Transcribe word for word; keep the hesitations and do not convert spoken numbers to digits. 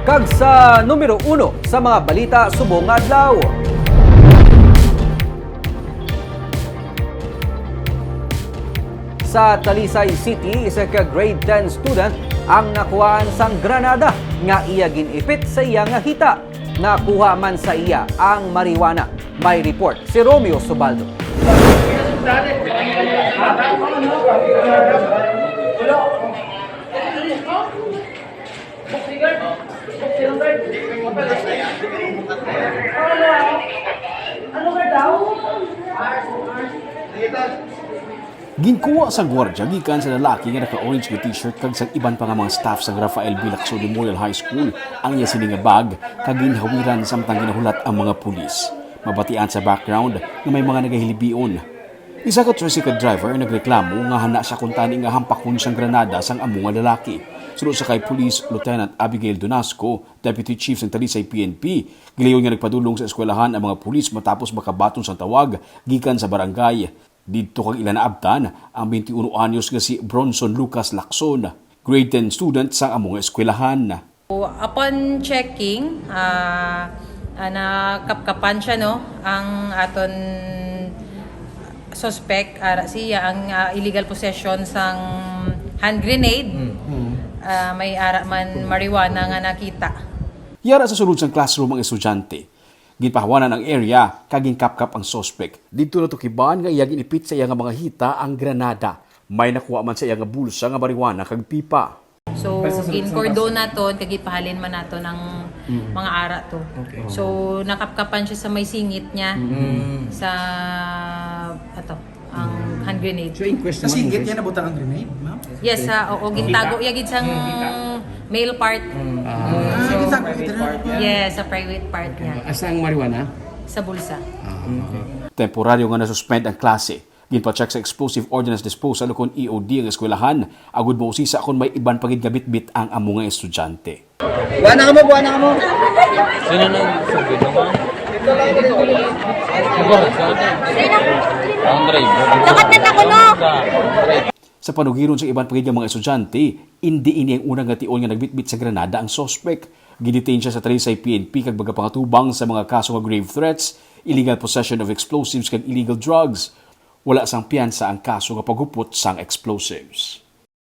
Kag sa numero uno sa mga balita subong nga adlaw. Sa Talisay City, isa ka grade ten student ang nakuhaan sang granada nga iya gin-ipit sa iya nga hita. Nakuha man sa iya ang marijuana. May report si Romeo Subaldo. Ginkuha sang gwardya gikan sa lalaki nga naka-orange nga t-shirt kag sang iban pa nga mga staff sang Rafael B. Lacson Memorial High School ang iya sini nga bag, kag ginhawiran samtang ginahulat ang mga pulis. Mabatian sa background nga may mga nagahilibion. Isa ka tricycle driver ang nagreklamo nga hana siya kuntani nga hampakon sang granada sang amo nga lalaki. Suno sa kay Police Lieutenant Abigail Donasco, Deputy Chief sang Talisay P N P, gilayon nga nagpadulong sa eskwelahan ang mga pulis matapos makabaton sang tawag gikan sa barangay. Didto kag ila naabtan ang twenty-one anyos nga si Bronson Lucas Lacson, grade ten student sang amo nga eskwelahan. Upon checking, ah, ah, nakapkapan siya, no, ang aton suspect, ara siya ang, ah, illegal possession sang hand grenade. Ah, may ara man marijuana nga nakita. Yara sa sulod sang classroom ang estudyante. Ginpahawanan ang area kag ginkapkap ang suspect. Didto natukiban nga iya ginipit sa iya nga mga hita ang granada. May nakuha man sa iya nga bulsa nga marijuana kag pipa. So, ginkordon naton kag gipahalin man naton ang mga ara to. Okay. So, nakapkapan siya sa may singit niya sa ato, ang hand grenade. So, in question Sa singit niya nabutang ang grenade, ma'am? Yes, ha, oo, gintago iya gid sang male part. Ah, gintago ito na. Yes, sa private part niya. Asa ang marijuana? Sa bulsa. Temporaryo nga nasuspend ang klase. Ginpa-check sa Explosive Ordnance Disposal o kon E O D ang eskwelahan, agud mausisa kon may iban pa gid nga bitbit ang amo nga estudyante. Buwan na kamo, buwan na kamo. Sino nang sabi mo nga? Ang driver. Lakat na ako, no? Sa panugiron sa iban pa gid nga mga estudyante, indi ini ang una nga tion nga nagbitbit sa granada ang suspek. Gidetain siya sa Talisay P N P kag magapangatubang sa mga kaso nga grave threats, illegal possession of explosives kag illegal drugs. Wala sang piyansa ang kaso nga paghupot sang explosives.